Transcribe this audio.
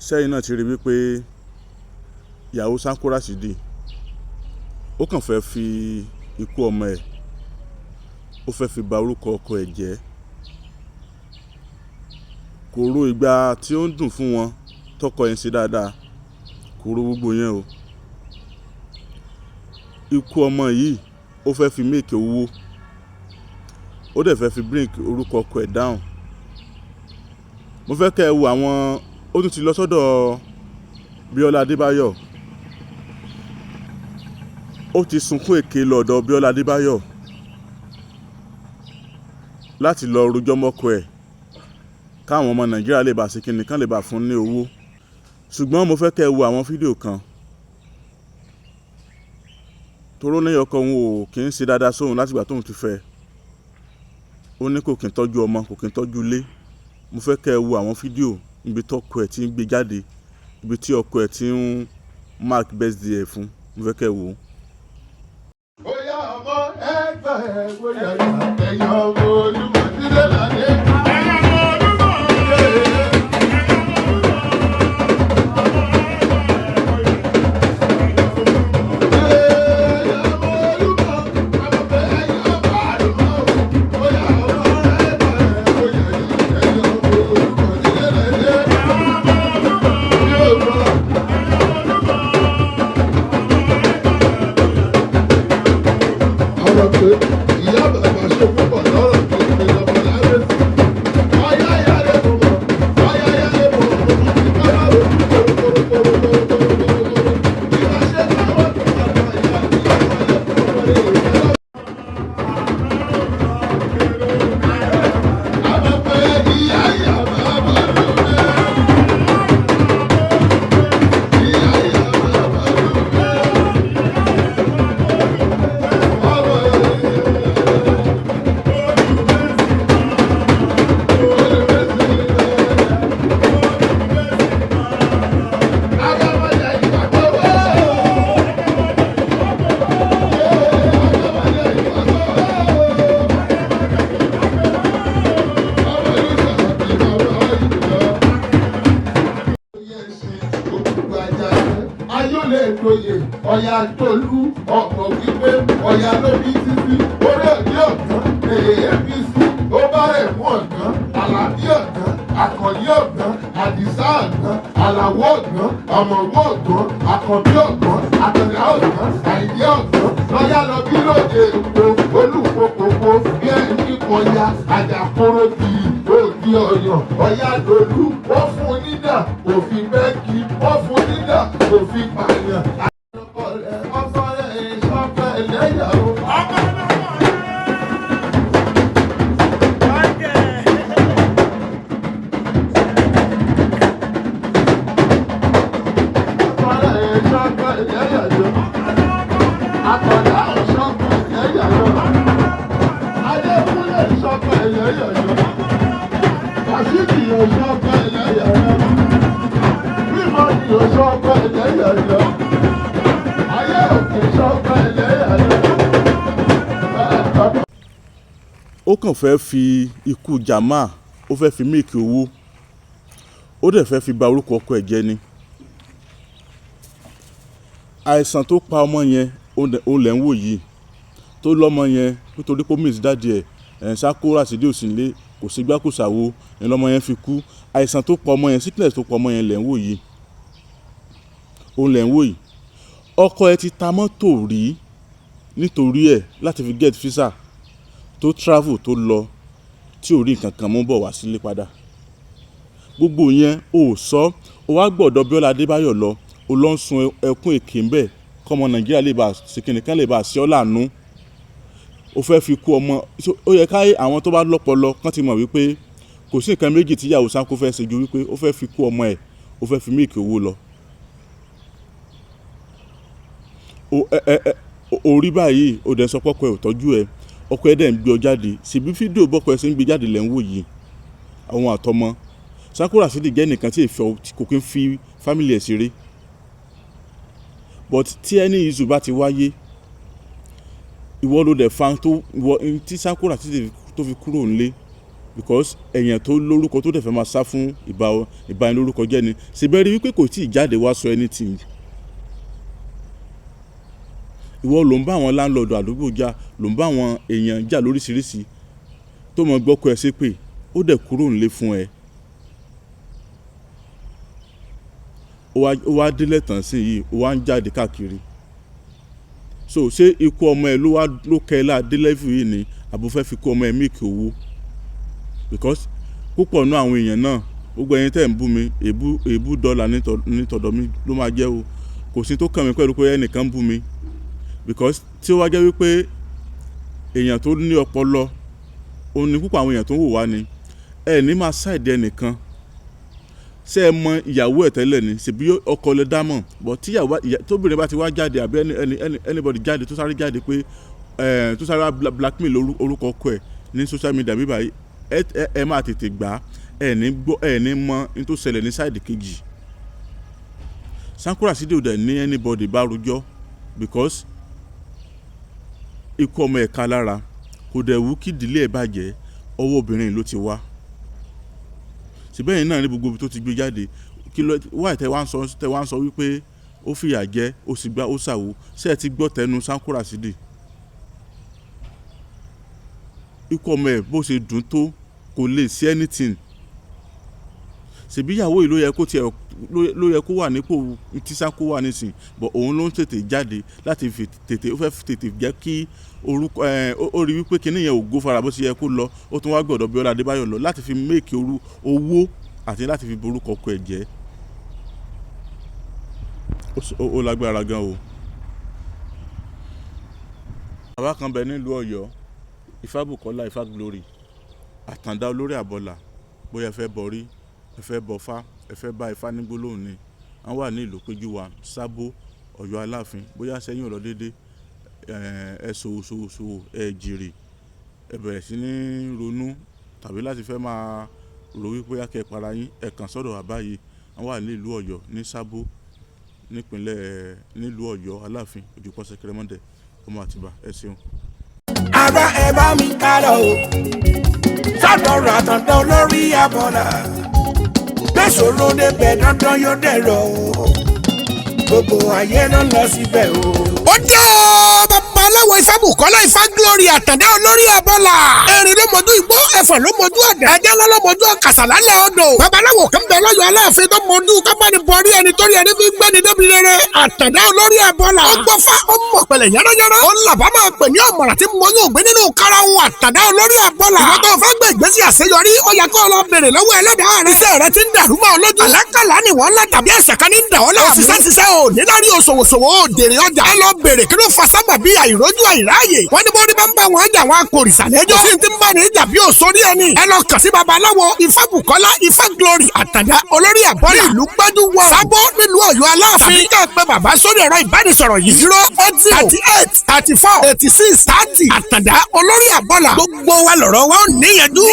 Sẹ́yìn náà ti rí wípé ìyàwó Sanko Rasidi, ó kàn fẹ́ fi ikú ọmọ ẹ̀, ó fẹ́ fi ba orúkọ ọkọ ẹ̀ jẹ́. Kò ro ìgbà tí ó ń dùn fún wọn tọkọ ẹ̀ ń ṣe dáadáa, kò ro gbogbo yẹn o. Ikú ọmọ yìí, ó fẹ́ fi make owó, ó dẹ̀ fẹ́ fi bring orúkọ ọkọ ẹ̀ down. Mo fẹ́ kẹ́ ẹ wo àwọn, ó tún ti lọ sọ́dọ̀ Bíọ́lá Adébáyọ̀, ó ti sunkún èké lọ́dọ̀ Bíọ́lá Adébáyọ̀ láti lọ rojọ́ mọ́kọ ẹ̀, káwọn ọmọ Nàìjíríà lè bá ṣe kíni, kán lè bá fún ní owó. Ṣùgbọ́n mo fẹ́ kẹ́ ẹ wo àwọn fídíò kan toró ní ọkọ òun ò kì í ṣe dáadáa sóhun látìgbà tóun ti fẹ́. Ó ní kò kí ń tọ́jú ọmọ, kò kí ń tọ́jú ilé. Mo fẹ́ kẹ́ ẹ wo àwọn fídíò níbi tọ́kọ ẹ̀ ti ń gbé jáde, ibi tí ọkọ ẹ̀ ti ń mark birthday ẹ̀ fún. Mo fẹ́ kẹ́ ẹ wò ó. Bóyá ọmọ ẹgbẹ́ ẹ̀, bóyá ẹ̀yàn ọmọ olùmọ̀sílẹ̀ ládé. Ọ̀rọ̀ pé ìyá bàbá ṣe púpọ̀ lọ́rọ̀ tó ṣe lọ́mọ lábẹ́ sí. Ọ̀yá yá lè mọ̀ mọ̀, ọ̀yá yá lè mọ̀ mọ̀, ìkọ́lá ló kú kóró kóró kóró kóró kóró kóró kóró. Ìwà ṣe táwọn tó máa bá ìyá ìyá wọn lè fún ọmọ rẹ̀ ìyá. Àmọ́ pé ìyá ìyá bàbá ló dé. Ìyá ìyá bàbá ló dé. Ọmọ rẹ̀. Ọ̀yà Tolú ọ̀pọ̀ wípé ọ̀yà ló bí títí orí òní ọ̀gán APC, ó bá rẹ̀ mú ọ̀gán, Àlàbí ọ̀gán, Àkànní ọ̀gán, Àdìsá ọ̀gán, Àlàwọ̀ ọ̀gán, Ọ̀mọ̀wé ọ̀gán, Àkànbí ọ̀gán, Àtàndá ọ̀gán, Àyìndé ọ̀gán lọ́yà lọ bí lóde Èkó olùkókòkò bí ẹni kọjá àjàkóró kì í òdi ọ̀yàn. Ọ̀yà Tolú, ó fún nídà òfin bẹ́ẹ̀kì, ó fún nídà òfin pààyàn. Ọkọ rẹ̀ ìṣọ́kọ ẹlẹ́yàwó. Ọkọ rẹ̀ ìṣọ́kọ ẹlẹ́yàwó. Àkàndá ìṣọ́kọ ẹlẹ́yàwó. Adékúnlé ìṣọ́kọ ẹlẹ́yàwó. Wàsíkì ìṣọ́kọ ẹlẹ́yàwó. Bímọ ìṣọ́kọ ẹlẹ́yàwó. Ayé òkè ìṣọ́kọ ẹlẹ́yàwó. Ó kàn fẹ́ fi ikú Jamal, ó fẹ́ fi make owó, ó dẹ̀ fẹ́ fi ba orúkọ ọkọ ẹ̀ jẹ́ ni. Àìsàn tó pa ọmọ yẹn, òun lẹ̀ ń wò yìí, tó lọ́mọ yẹn nítorí pé ó miss daddy ẹ̀ ẹ̀ Sanko Rasidi ò sí nílé, kò sí gbá, kò sàwo ní lọ́mọ yẹn fi kú. Àìsàn tó pa ọmọ yẹn, sickness tó pa ọmọ yẹn lẹ̀ ń wò yìí, òun lẹ̀ ń wò yìí. Ọkọ ẹ̀ ti ta mọ́tò rí nítorí ẹ̀ láti fi get visa tó travel tó lọ, tí ò rí nǹkan kan mú bọ̀ wá sílé padà. Gbogbo yẹn ò sọ. Ó wá gbọ́dọ̀ Bíọ́lá Adébáyọ̀ lọ, ó lọ ń sun ẹkún èké ń bẹ̀ kọ́mọ Nàìjíríà lè bá ṣèkìnnì kan, lè bá ṣe ọ́ láàánú. Ó fẹ́ fi kú ọmọ. Ó yẹ káyé àwọn tó bá lọ́pọlọ kán ti mọ̀ wípé kò sí nǹkan méjì tí ìyàwó Sanko fẹ́ ṣe ju wípé ó fẹ́ fi kú ọmọ ẹ̀, ó fẹ́ fi make owó lọ. Ẹ ẹ ẹ orí báyìí, ó dẹ̀ sọ pé ọkọ ẹ̀ ò tọ́jú ẹ, ọkọ ẹ̀ dẹ̀ ń gbé ọ jáde. Ṣèbí fídíò bọ́kọ ẹ̀ ṣe ń gbé jáde lẹ́ ń wò yìí, àwọn àtọmọ. Sanko Rasidi jẹ́ nìkan tí èèfẹ́ kò kí ń fi family ẹ̀ ṣeré, but tí any issue bá ti wáyé, ìwọ ló dẹ̀ fa tó ìwọ tí Sanko Rasidi tó fi kúrò nílé. Because èèyàn tó lórúkọ tó dẹ̀ fẹ́ máa sá fún ìbanilórúkọ jẹ́ ni. Síbẹ̀ rí wípé kò tí ì jáde wá sọ anything. Ìwọ ló ń bá àwọn landlord àdúgbò jà, ló ń bá àwọn èèyàn jà lóríṣiríṣi, tó mọ gbọ́kọ ẹ ṣépè, ó dẹ̀ kúrò nílé fún ẹ. Ó wá délẹ̀ tán sí yìí, ó wá ń jáde káàkiri. So ṣé ikú ọmọ ẹ ló wá ló kẹ́ ẹ láà dé level yìí ni, àbò fẹ́ fi kú ọmọ ẹ make owó? Because púpọ̀ nínú àwọn èèyàn náà, gbogbo ẹ̀yin tẹ́ ń bú mi, èébú èébú dọ́là ní tọ̀dọ̀ mi ló máa jẹ́ o. Kò sí tó kàn mí pẹ̀lú pé ẹnìkan ń bú mi, because tí ó wá jẹ́ wípé èèyàn tó ní ọpọlọ òun ni púpọ̀ àwọn èèyàn tó ń wò wá ni, ẹ ní máa side ẹnìkan. Ṣé ẹ mọ ìyàwó ẹ̀ tẹ́lẹ̀ ni? Ṣèbí ọkọ lẹ dá mọ̀. But tí ìyàwó tóbìnrin bá ti wá jáde, àbí anybody jáde, tó sáré jáde pé ẹ tó sáré wá blackmail orúkọ ọkọ ẹ̀ ní social media bíbá yìí, ẹ máa tètè gbà. Ẹ ní gbọ́, ẹ ní mọ ní tó ṣẹlẹ̀ ní side kejì. Sanko Rasidi ò dẹ̀ ní anybody bá rojọ́, because ikú ọmọ ẹ̀ ká lára, kò dẹ̀ wú kí ìdílé ẹ̀ bàjẹ́. Ọwọ́ obìnrin ló ti wá. Síbẹ̀ yìí náà ní gbogbo ibi tó ti gbé jáde, kí ló wá tẹ wá ń sọ wípé ó fìyà jẹ, ó sì gbá, ó ṣàwò? Ṣé ẹ ti gbọ́ tẹnu Sanko Rasidi? Ikú ọmọ ẹ̀, bó ṣe dùn tó, kò lè sí anything. Ṣèbí ìyàwó yìí ló yẹ kó tiẹ̀ ló yẹ kó wà nípò tí Sanko wà nísìn, but òun ló ń tètè jáde láti fi tètè, ó fẹ́ tètè jẹ́ kí orúkọ ẹ ó rí wípé kinní yẹn ò go fara bó ṣe yẹ kó lọ. Ó tún wá gbọ́dọ̀ Bíọ́lá Adébáyọ̀ lọ láti fi make orú owó àti láti fi borúkọ ọkọ ẹ̀ jẹ́. Ó lágbára gan o. Bàbá kan bẹ nílùú Ọ̀yọ́, Ifábùkọ́lá Ifá Glory, Àtàndá olórí àbọ̀là. Bóyá ẹ fẹ́ bọrí, ẹ fẹ́ bọfá, ẹ fẹ́ bá Ifá ní gbólóhùn ni, wọ́n wà ní ìlú Péjúwà, Sábó, Ọ̀yọ́ Aláàfin. Bóyá sẹ́yìn ò lọ déédé, ẹ ṣòwò ṣòwò ṣòwò, ẹ jèrè, ẹ bẹ̀rẹ̀ sí ní ronú tàbí láti fẹ́ máa rò wípé bóyá kí ẹ para yín, ẹ kàn sọ́dọ̀ bàbá yìí. Wọ́n wà ní ìlú Ọ̀yọ́ ní Sábó, nípínlẹ̀, nílùú Ọ̀yọ́ Aláàfin, Ojúpọ́sẹ̀ Kẹrẹmọ́dẹ̀, ọmọ Àtìbà. Ẹ ṣeun. Ara ẹ bá mi ká lọ o, sọ́dọ̀ Àtàndá olórí abọ́là. Gbèsòrò débẹ̀, dandan yóò dẹ̀rọ̀ o. Gbogbo ayé ló ń lọ síbẹ̀ o. Ó dé o, babaláwo Ifábùkọ́lá Ifá Glory, Àtàndá olórí abọ́là. Erin ló mọ̀jú igbó, ẹ̀fọ̀n ló mọ̀jú ọ̀dà, ẹja ńlá ló mọ̀jú ọ̀kàsà lálẹ́ odò. Babaláwo kan bẹ lọ́yọ̀ Aláàfin tó mọ̀jú kábàánì bọ̀rí ẹni torí ẹni fi gbẹ́ni débi rere. Àtàndá olórí abọ́là. Ó gbọ́ fá, ó mọ̀ pẹ̀lẹ́ yánnayànna. Ó làbá máa pè ní ọ̀mọ̀ràn tí mọ̀yún ògbé nínú karahun, Àtàndá olórí abọ́là. Ìwọ́n tó fẹ́ gbé ìgbésí àṣeyọrí, ó yẹ kó lọ bèrè lọ́wọ́ ẹlẹ́dàá rẹ̀. Iṣẹ́ rẹ ti ń dàrú mọ́ ọ lójú. Àlákàlà ni wọ́n lá tàbí ẹ̀sẹ̀ kan ní ń dà ọ́ láàmú. Òṣìṣẹ́ ṣiṣẹ́ ò níláárí, òṣòwòṣòwò ò dèrè ọjà. Ẹ lọ bèrè kí ló fa sábà bí àìrójú àìráàyè. Wọ́n ní bórí bá ń bá wọn jà, wọn akòrìṣà lẹ́jọ́. Sí ti ń bá ní ìjà bí òṣòrí ẹni. Ẹ lọ kàn sí babaláwo Ifábùkọ́lá Ifá Glory, Àtàndá olórí àbọ́là. Ìlú gbájú wọn. Sábó, nílùú Ọ̀yọ́ Aláàfin. Tàbí ká pé bàbá sórí ẹ̀rọ ìbánisọ̀rọ̀ yìí: 08038348630. Àtàndá olórí àbọ́là. Gbogbo wa lọ̀rọ̀ wa ò níyànjú.